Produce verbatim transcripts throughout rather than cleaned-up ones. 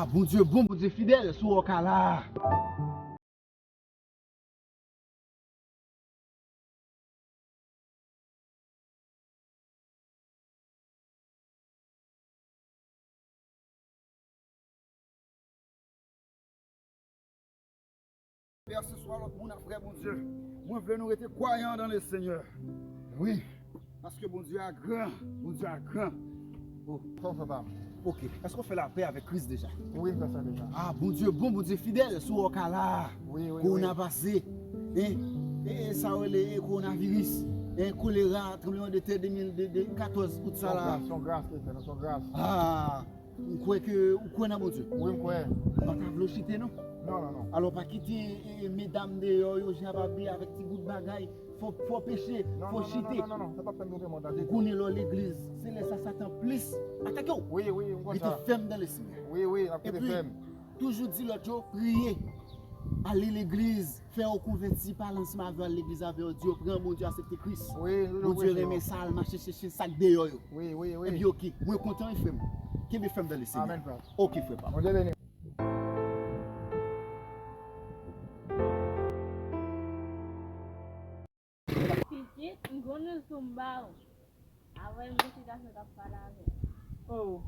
Ah, Bondye bon, Bondye fidèl, sou wòk la. Pè, se swa lòt moun ap vrè Bondye. Mwen vle nou rete kwayan dan le Senyè. Wi. Paske Bondye a gran. Bondye a gran. Oh, kòman papa? Ok. Èske w fè lapè avèk Kris deja? Wi, m fè sa deja. Ah, Bondye bon, Bondye fidèl, sou wòk la. Wi, wi, wi. Kowona pase. Hein? E, e sa yo rele, e, kowonaviris. Hein, kolera, tranbleman de tè de mil, de, de katòz out sa la. Se yon gras, se yon gras ke fè, se yon gras. Ah, m kwè ke ou kwè nan Bondye. Wi, m kwè. M pa ta vle w chite, non. Non, non, non. Alò, pa kite, e, e, medam deyò yo, jan ap abiye avèk ti bout bagay. Fò, fò peche, fò chite. Non, non, non, non, non, sa p ap fè m tonbe mò, tande. Ou konnen lè w legliz, se lè sa Satan plis atake w. Wi, wi, m konn sa. Rete fèm dan le Senyè. Wi, wi, n ap rete fèm. Epi, toujou di lòt yo, priye. Ale legliz, fè yo konvèti, pale ansanm avè yo, al legliz avè yo, di yo pran Bondye, aksepte Kris. Wi, nou toujou preche yo. Bondye renmen sa, al mache chèche sa k deyò yo. Wi, wi, wi. Epi, ok, mwen kontan wi, frè m. Kenbe fèm dan le Senyè. Amèn, frè. Ok, frè pa m. Bondye beni. Pitit, m gon nouvèl pou m ba ou. Avè m gon ti gason k ap pale avè m. Oh,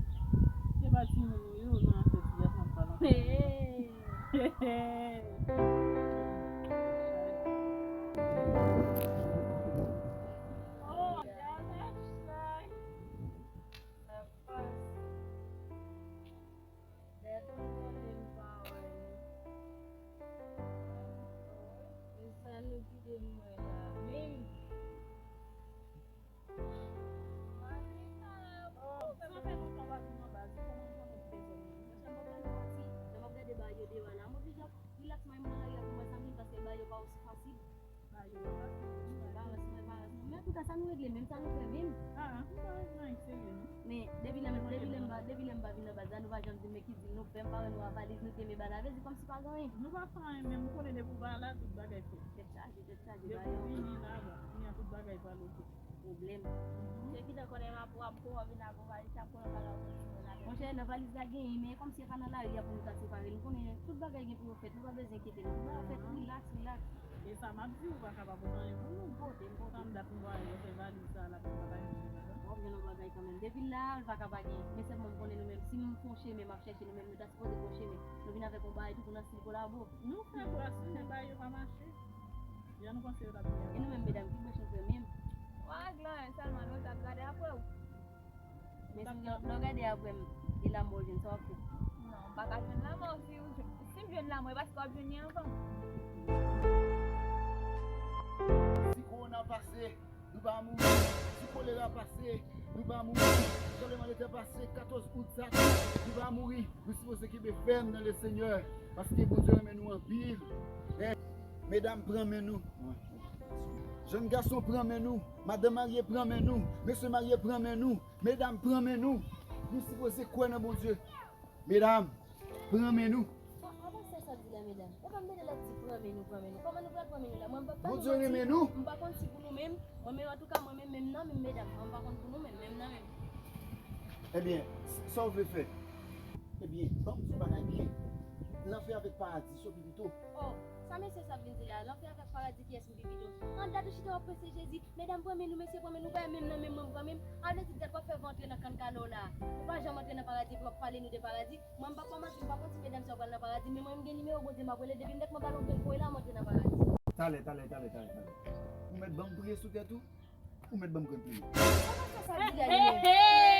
se pa timoun ou ye, ou nan afè ti gason ap pale ansanm. Hey! Oh, gade sa. Sa pase. Dèyè tonton Lin pa wè nou. Men sa nou kite m wè la menm. Mami, sa bon. Sa fè lontan w pa vin anba, se kòman w konnen w bezwen mwen? Monchè, m pa pral manti, lè m ap gade bagay yo deyò a la, m oblije ap rilaks, mwen, m nan lari a pou m wè sa vin, paske bagay yo pa osi fasil. Bagay yo pa fasil. Bagay yo pa fasil, non. Men antouka, sa nou regle menm, sa nou fè menm? Ah, nou pa regle anyen serye, non. Men depi lè m, depi lè m pa, depi lè m pa vin nan baz la, nou pa janm di m men ki dil nou fè, m pa wè nou a valiz, nou te men bal la, vle di kòmsi pa gen anyen. Nou pa fè anyen, men m konnen depi w pa la, tout bagay fèt. Tèt chaje, tèt chaje, depi w vini la, bon, kounye a tout bagay pral oke. Pwoblèm. Mhm. Se ki tan konnen m ap, w ap, w ap vin ak yon valiz, sa konnen w pa la, w konn si mwen avè. Monchè, nan valiz la genyen, men kòmsi e pa nan lari a pou nou ta separe, nou konnen tout bagay gen pou yo fèt, nou pa bezwen enkyete nou. Tout bagay fèt, rilaks, rilaks. E sa m ap di, ou pa ka pa pote anyen pou nou. M pote, m pote. Tann dat m vwaye yo fè valiz sa la, m pa bay anyen ladan. W ap jwenn yon bagay kanmenm. Depi l la, l pa ka pa gen. Men sèlman m konnen nou menm, si m fè yon chemen, m ap chèche nou menm, nou ta sipoze fè yon chemen. Nou vin avèk yon bagay tou pou n ap stil kolabo. Nou fè bras nou, men bagay yo pa mache. Jan nou panse yo t ap ye a. E nou menm medam, ki bwèch nou fè menm? W a règle anyen sèlman, nou t ap gade apre w. Men si w, lè w gade apre m, e lanmò w jwenn, sa w ap fè? Non, m pa ka jwenn lanmò. Si w, si m jwenn lanmò, e paske w ap jwenn li anvan m. Si kowona pase, nou pa mouri. Si kolera pase, nou pa mouri. Tranbleman de tè pase, katòz out sa tou, nou pa mouri. Nou sipoze kenbe fèm nan le Senyè, paske Bondye renmen nou anpil. Eh, medam, pran men nou. Jèn gason, pran men nou. Madanm marye, pran men nou. Mesye marye, pran men nou. Medam, pran men nou. Nou sipoze kwè nan Bondye. Medam, pran men nou. Bon, avan sè sa di la, medam. E pa m tande l ap di pran men nou, pran men nou. Kòman nou pral pran men nou la? Mwen, m p ap ba nou manti. Bondye renmen nou. M pa konn si pou nou menm. Mwen menm, antouka, mwen menm, menm nan menm, medam. Mwen pa konn pou nou menm, menm nan menm. Ebyen, sa w vle fè? Ebyen, ban m di w bagay byen. Lanfè avèk paradi, sòti pito. Oh, sa mesye sa vin di la? Lanfè avèk paradi, kiyès m pi pito? An dat ou chita w ap prese Jezi. Medam, pran men nou, mesye, pran men nou, bay menm nan menm, mwen pran menm. A vle di dat w ap fè van antre nan kann kale w la. Ou pa janm antre nan paradi epi w ap pale nou de paradi. Mwen m p ap ba w manti, m pa konn si medam sa yo pral nan paradi, men mwen m gen nimewo Bondye m ap rele, depi m dèk mwen ba l yon grenn kouri la, m antre nan paradi. Talè, talè, talè, talè, talè. Ou mèt ban m priye sou tèt ou, ou mèt ban m grenn priye. Kòman sa, sa di la, li menm?